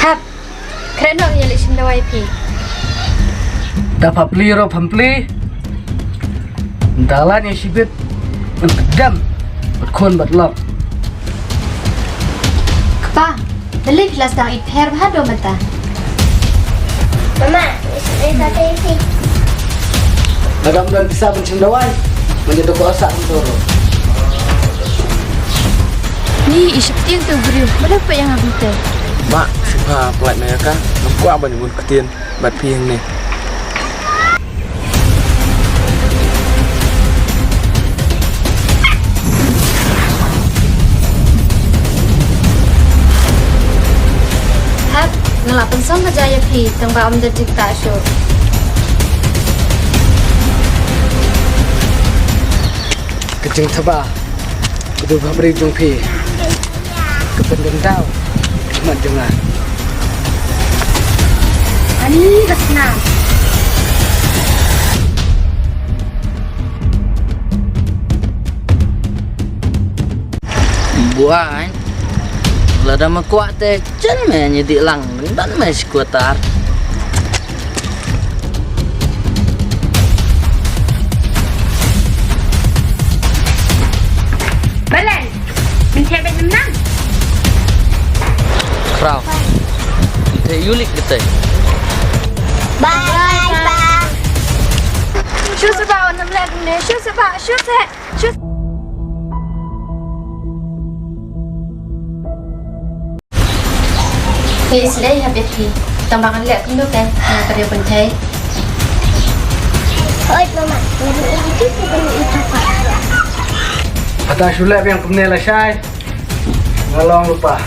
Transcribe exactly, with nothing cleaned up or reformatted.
Hap. Kren noh ïa lei shim dawai phi. Da pha plie ruh pham plie. Da la ni shibit. Dam. Bad khun bad lok. Kpa. Beli phi la sdang ït pher bha do mynta. Mama, ït pher bha phi. Lada ym don pisa ban shim dawai, mynta da ka osa kumto ruh. Ni i sheptieng te u briew, balei peit ïa nga kumte? Ma, sngewbha pynlait noh ïa ka, ngam kwah ban ïa bun ktien bad phi hangne. Hap, nga la pynsong ka jia ïa phi, tang ba ym da dik ta shuh. Ka jingthaba ka dei ba briew jong phi ka pyndon daw ka khmat jong nga. Ani ka snam. Buain, lada me kwah te, jan me ngi dih lang, dang me sekuatar. Balen, men thiah bad nang. Khraw. Te yulik kete. Bye, bye, bye. Shu seba, nam lek ne, shu seba, shu se. Hei, slei ha bit hi. Tang ba ngan leh kumno kan? Nga ka dei pynthei. Oi, mama. Hata shu leh biang kumne lashai. Nga long lypa.